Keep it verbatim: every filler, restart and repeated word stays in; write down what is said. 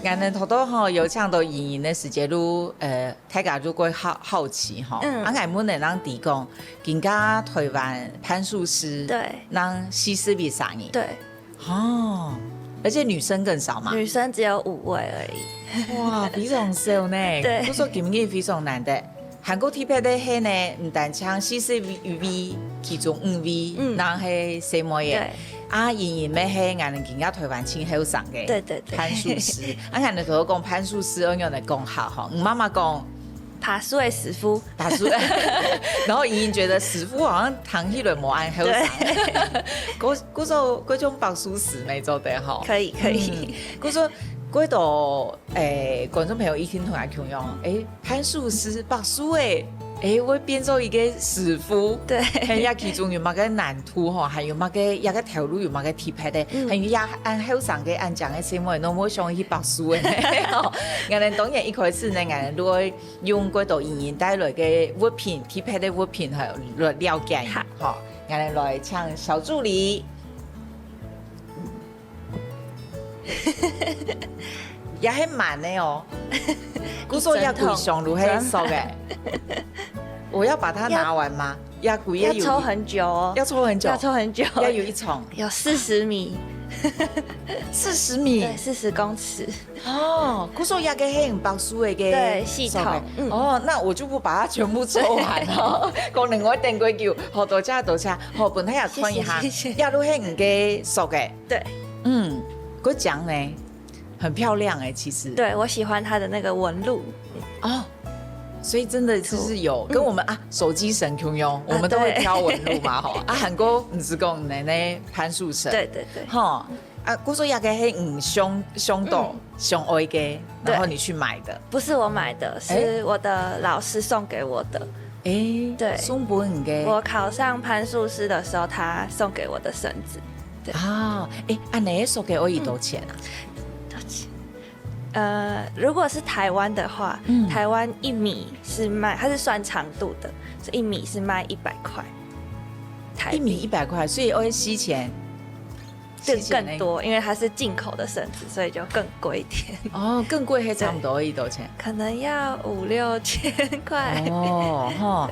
𠊎等頭頭吼，有請到瑩瑩个時節，就，呃，大家就會好，好奇吼。嗯。啊，𠊎問你，人提供，今下台灣攀樹師，對。人四十位生日。對。哦，而且女生更少嘛。女生只有五位而已。哇，非常少呢。對。故所今日非常難得。 還過特別个係呢，毋單淨四十位，其中五位，嗯。人係細妹仔。對。啊，瑩瑩乜係𠊎等今下台灣盡後生个，對，對，對。攀樹師。啊，𠊎等頭頭講攀樹師，愛仰般講好吼？你媽媽講爬樹个師傅。爬樹，然後瑩瑩覺得師傅好像聽起來無恁後生。對。故，故所，該種爬樹師乜做得吼。可以，可以。嗯，故所，該度，誒，觀眾朋友一定同𠊎共樣，誒， 攀樹師，爬樹仔，誒，會變做一個師傅。對。係，這其中有麼个難度吼，還有麼个，這個頭路有麼个特別个，嗯。還有這恁後生个、恁靚个細妹，攏會想去爬樹仔。吼，𠊎等當然一開始呢，𠊎等就會用幾多瑩瑩帶來个物品，特別个物品吼，來了解，好。吼，𠊎等來請小助理。 也係滿个哦。故所也歸箱都係塑个。我要把它拿完嗎？也歸个有，要抽很久哦。要抽很久。要抽很久。要有一重。有四十米。四十米？對，四十公尺。哦，故所也个係爬樹个个，對，系統，塑个。嗯。哦，那我就不把它全部抽完了，可能我等過久。好，多謝，多謝。好，分大家看一下，謝謝，謝謝。也都係你个塑个。 對。嗯，个獎呢，很漂亮欸，其實。對，我喜歡它的那個紋路。哦，所以真的就是有，嗯。跟我們啊，手機神共樣，我們都會挑紋路嘛，啊，對。吼。啊，還過毋係講奶奶攀樹神。對，對，對。吼，啊，故所這个係你想，想到，嗯。想愛个，然後你去買的。對。不是我買的，欸？是我的老師送給我的。 欸，對。送分你个。我考上攀樹師的時候，他送給我的繩子。對。啊，欸，恁呢个塑个愛幾多錢啊？嗯。多少錢？呃，如果是台灣的話，嗯。台灣一米是賣，它是算長度的，所以一米是賣一百塊台幣。一米一百塊，所以愛四千。 更，四千呢？更多，因為它是進口的繩子，所以就更貴一點。哦，更貴，還差不多，對。幾多錢？可能要五六千塊。哦，吼，